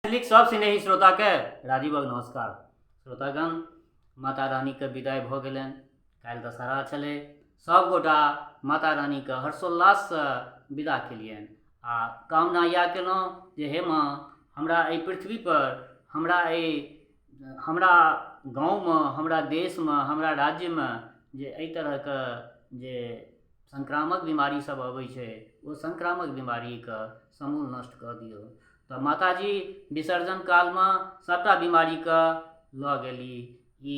मैथिलीक सब स्नेही श्रोताके राजीवक नमस्कार। श्रोतागण, माता रानीके विदाइ भऽ गेलनि। काल्हि दशहरा छलै, सभगोटा माता रानीके हर्षोल्लाससँ विदा केलियनि आ कामना इएह केलहुँ जे हे माँ, हमरा एहि पृथ्वीपर, हमरा एहि हमरा गाँवमे, हमरा देशमे, हमरा राज्यमे जे एहि तरहके जे संक्रामक बीमारी सब अबै छै, ओ संक्रामक बीमारीके समूल नष्ट कऽ दियौ। तऽ माताजी विसर्जन कालमे सभटा बीमारीके लऽ गेली, ई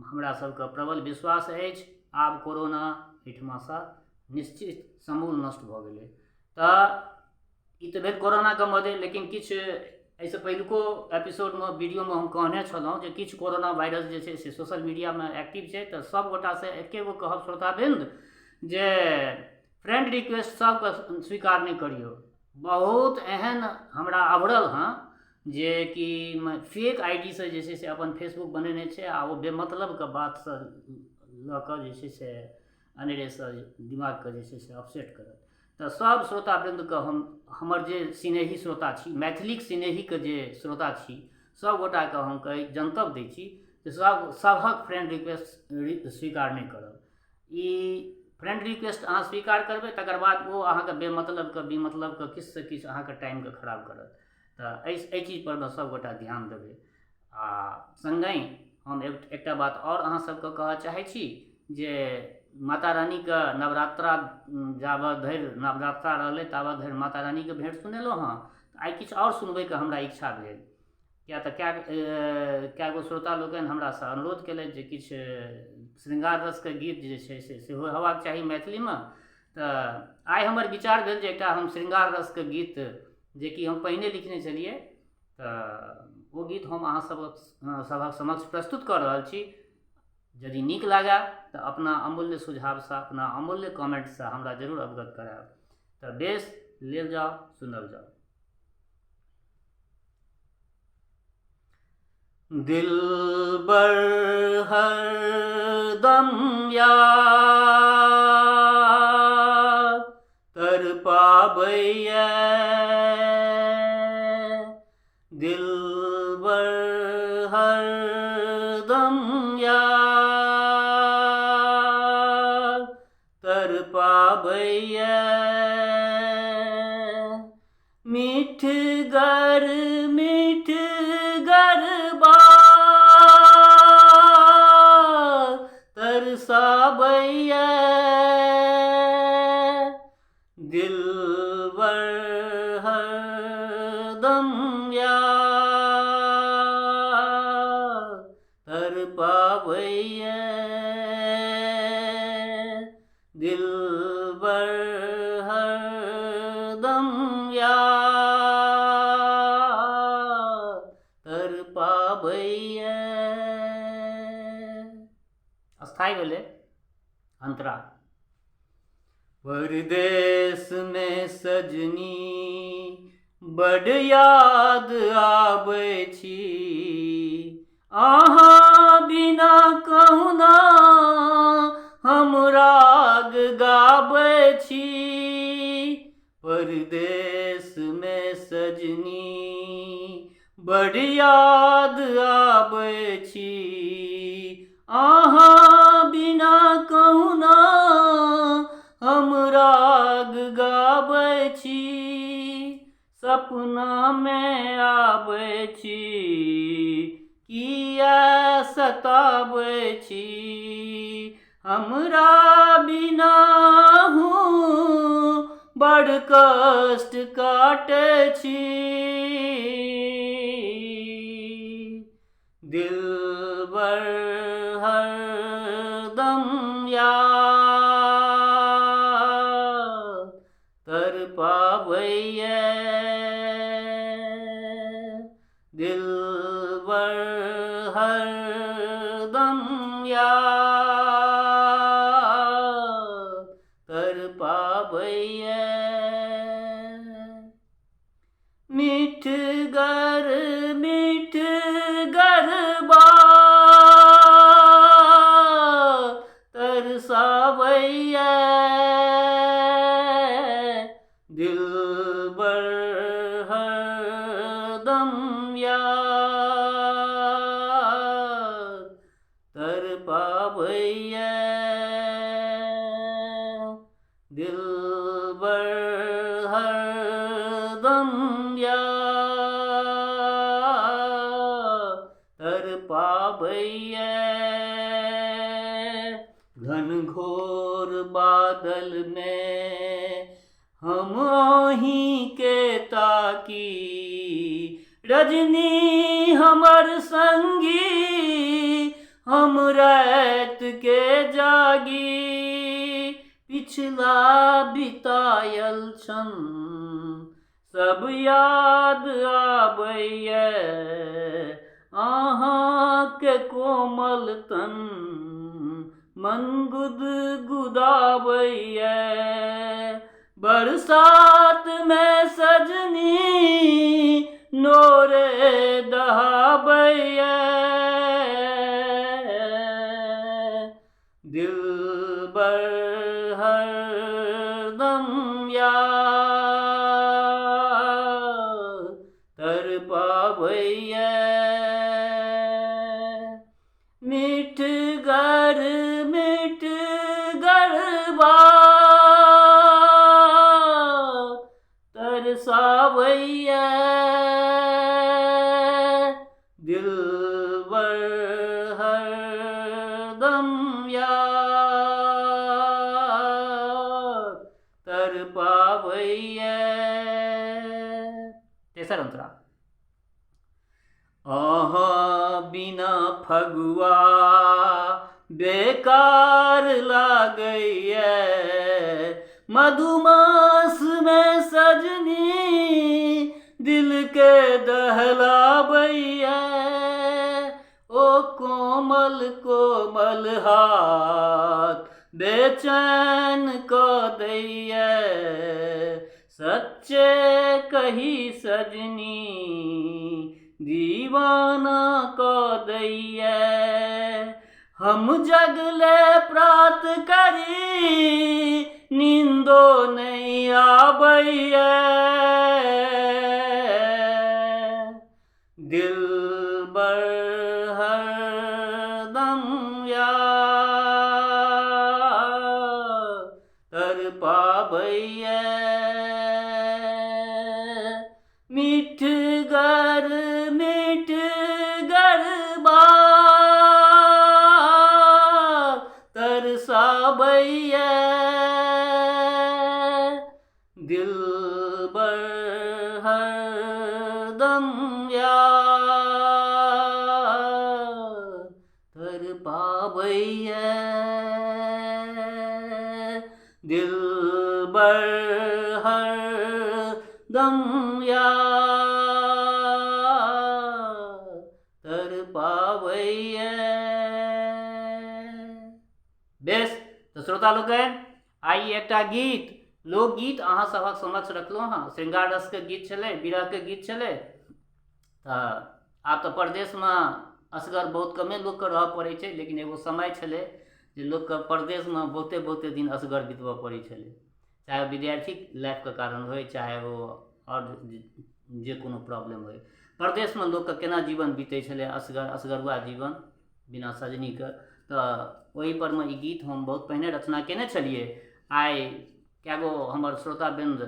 हमरा सबके प्रबल विश्वास अछि। आब कोरोना एहिठमासँ निश्चित समूल नष्ट भऽ गेलै। तऽ ई तऽ भेल कोरोनाके मदे, लेकिन किछु एहिसँ पहिलुको एपिसोडमे वीडियोमे हम कहने छलहुँ जे किछु कोरोना वायरस जे छै से सोशल मीडियामे एक्टिव छै। तऽ सभ गोटासँ एके गो कहब श्रोतावृन्द जे फ्रेंड रिक्वेस्ट सबके स्वीकार नहि करियौ। बहुत एहन हमरा अभरल हँ जे कि फेक I D सँ जे छै से अपन फेसबुक बनेने छै आ ओ बेमतलबके बातसँ लऽ कऽ जे छै से अनेरेसँ दिमागके जे छै से अपसेट करत। तऽ सभ श्रोतावृन्दके हम, हमर जे सिनेही श्रोता छी, मैथिलीक सिनेहीके जे श्रोता छी, सभ गोटाके हम कहै जनतब दै छी जे सभ सभक फ्रेंड रिक्वेस्ट स्वीकार नहि करब। ई फ्रेंड रिक्वेस्ट अहाँ स्वीकार करबै तकर बाद ओ अहाँके बेमतलबके बेमतलबके किछुसँ किछु अहाँके टाइमके खराब करत। तऽ एहि एहि चीजपर मे सभगोटा ध्यान देबै। आ सङ्गहि हम एकटा बात आओर अहाँ सबके कहऽ चाहै छी जे माता रानीके नवरात्रा जाबत धरि नवरात्रा रहलै ताबत धरि माता रानीके भेँट सुनेलहुँ हँ। आइ किछु आओर सुनबैके हमरा इच्छा भेल, किएक तऽ कए गो श्रोता लोकनि हमरासँ अनुरोध केलथि जे किछु श्रृंगार रसके गीत जे छै से सेहो हेबाक चाही मैथिलीमे। तऽ आइ हमर विचार भेल जे एकटा हम श्रृंगार रसके गीत जेकि हम पहिने लिखने छलियै, तऽ ओ गीत हम अहाँ सभक समक्ष प्रस्तुत कऽ रहल छी। यदि नीक लागए तऽ अपना अमूल्य सुझावसँ, अपना अमूल्य कमेंटसँ हमरा जरूर अवगत करायब। तऽ बेस, लेल जाउ, सुनल जाउ। दिलबर हरदम याद तड़पाबैए, दिलबर हरदम याद तड़पाबैए, मीठगर मीठगर बात तरसाबैए, दिलबर हरदम याद तड़पाबैए, दिलबर हरदम याद तड़पाबैए। अस्थायी भेलै अंतरा। परदेश में सजनी बड याद आबै छी, अहाँ बिना कहुना हम राग गाबै छी। परदेश में सजनी बड याद आबै छी, अहाँ बिना कहुना हम राग गाबै छी। सपनामे आबै छी किया सताबै छी, हमरा बिना हूँ बड़ कष्ट काटै छी। दिलबर हरदम याद तड़पाबैए, दिलबर हरदम याद तड़पाबैए, मीठगर मीठगर बात तरसाबैए, दिलबर हरदम हरदम याद तड़पाबैए, दिलबर हरदम याद तड़पाबैए। घनघोर बादलमे हम अहीँके ताकी, रजनी हमर संगी हम रातिके जागी। पिछला बितायल क्षण सब याद आबैए, अहाँके कोमल तन मन गुदगुदाबैए। बरसातमे सजनी नोरे दहाबैए, दिलबर हरदम याद तड़पाबैए। मिठगर मिठगर बात तरसाबैए, दिलबर हरदम याद तड़पाबैए। तेसर अंतरा। अहाँ बिना फगुआ बेकार लागैए, मधुमासमे सजनी दिलके दहलाबैए। ओ कोमल कोमल हाथ बेचैन कऽ दैए, सच्चे कही सजनी दीवाना कऽ दैए। हम जगले प्रात करी नींदो नहि आबैए, दिलबर हरदम याद तड़पाबैए। मिठगर मिठगर बात तरसाबैए, दिलबर हरदम याद तड़पाबैए, दिलबर हरदम याद तड़पाबैए। बेस, तऽ श्रोता लोकनि, आइ एकटा गीत, लोकगीत अहाँ सभक समक्ष रखलहुँ हँ। श्रृंगार रसके गीत छलै, विरहके गीत छलै। तऽ आब तऽ परदेशमे असगर बहुत कमे लोकके रहऽ पड़ै छै, लेकिन एगो समय छलै जे लोकके परदेशमे बहुते बहुते दिन असगर बितबऽ पड़ै छलै, चाहे विद्यार्थी लाइफके कारण होइ, चाहे ओ आओर जे कोनो प्रॉब्लम होइ। परदेशमे लोकके केना जीवन बीतै छलै असगर, असगरुआ जीवन बिना सजनीके। तऽ ओहिपर मे ई गीत हम बहुत पहिने रचना केने छलियै। आइ कए गो हमर श्रोतावृन्द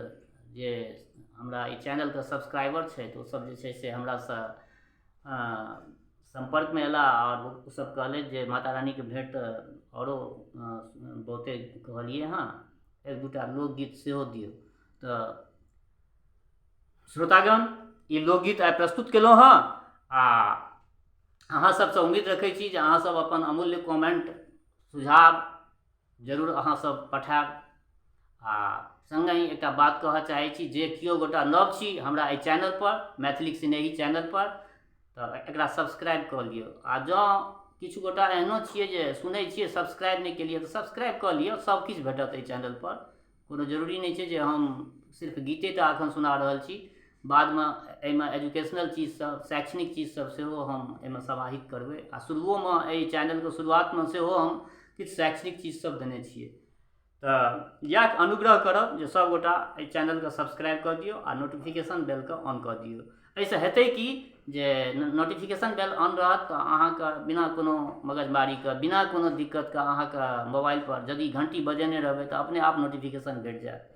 जे हमरा ई चैनलके सब्सक्राइबर छथि, ओसभ जे छै से हमरासँ सम्पर्कमे अयलाह आओर ओसभ कहलथि जे माता रानीके भेँट तऽ आओरो बहुते कहलियै हँ, एक दूटा लोकगीत सेहो दियौ। तऽ श्रोतागण, ई लोकगीत आइ प्रस्तुत केलहुँ हँ आ अहाँ सबसँ उम्मीद रखै छी जे अहाँसभ अपन अमूल्य कमेंट सुझाव जरूर अहाँसभ पठायब। आ सङ्गहि एकटा बात कहऽ चाहै छी, जे केओ गोटा नव छी हमरा एहि चैनलपर, मैथिलीक स्नेही चैनलपर, तऽ एकरा सब्सक्राइब कऽ लियौ। आ जँ किछु गोटा एहनो छियै जे सुनै छियै सब्सक्राइब नहि केलियै, तऽ सब्सक्राइब कऽ लियौ, सभ किछु भेटत एहि चैनलपर। कोनो जरूरी नहि छै जे हम सिर्फ गीते टा एखन सुना रहल छी, बादमे एहिमे एजुकेशनल चीजसभ, शैक्षणिक चीजसभ सेहो हम एहिमे समाहित करबै। आ शुरुओमे एहि चैनलके शुरुआतमे सेहो हम किछु शैक्षणिक चीजसभ देने छियै। तऽ इएह अनुग्रह करब जे सभगोटा एहि चैनलके सब्सक्राइब कऽ दियौ आ नोटिफिकेशन बेलके ऑन कऽ दियौ। एहिसँ हेतै की जे नोटिफिकेशन बेल ऑन रहत तऽ अहाँके बिना कोनो मगजमारीके, बिना कोनो दिक्कतके अहाँके मोबाइलपर यदि घण्टी बजेने रहबै तऽ अपने आप नोटिफिकेशन भेट जायत।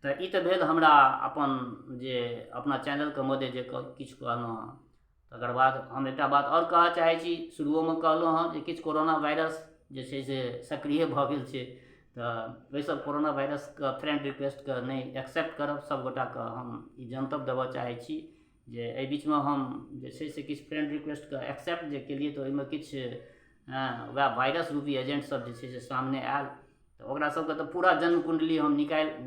तऽ ई तऽ भेल हमरा अपन जे अपना चैनलके मदे जे किछु कहलहुँ हँ। तकर बाद हम एकटा बात आओर कहऽ चाहै छी, शुरुओमे कहलहुँ हँ जे किछु कोरोना वायरस जे छै से सक्रिय भऽ गेल छै, तऽ ओहिसभ कोरोना वायरसके फ्रेंड रिक्वेस्टके नहि एक्सेप्ट करब। सभगोटाके हम ई जनतब देबऽ चाहै छी जे एहि बीचमे हम जे छै से किछु फ्रेंड रिक्वेस्टके एक्सेप्ट जे केलियै तऽ ओहिमे किछु वएह वायरस रूपी एजेंटसभ जे छै से सामने आयल, तऽ ओकरा सबके तऽ पूरा जन्म कुण्डली हम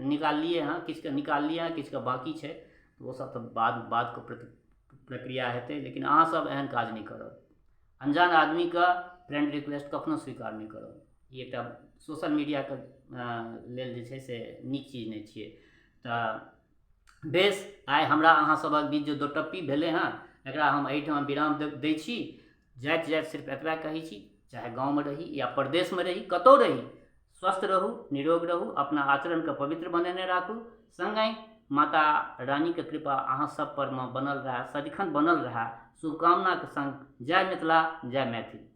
निकाललियै हँ, किछुके निकाललियै हँ, किछुके बाँकी छै, तऽ ओसब तऽ बादके प्रक्रिया हेतै। लेकिन अहाँसब एहन काज नहि करब, अनजान आदमीके फ्रेंड रिक्वेस्ट कखनो स्वीकार नहि करब। ई एकटा सोशल मीडियाके लेल जे छै से नीक चीज नहि छियै। तऽ बेस, आइ हमरा अहाँ सभक बीच जे दोटप्पी भेलै हँ, एकरा हम एहिठाम विराम दै छी। जाइत जाइत सिर्फ एतबा कहै छी, चाहे गाँवमे रही या परदेशमे रही, कतहु रही, स्वस्थ रहू, निरोग रहू, अपना आचरणके पवित्र बनेने राखू। सङ्गहि माता रानीके कृपा अहाँ सब परमे बनल रहए, सदिखन बनल रहए, शुभकामनाके सङ्ग जय मिथिला, जय मैथिल।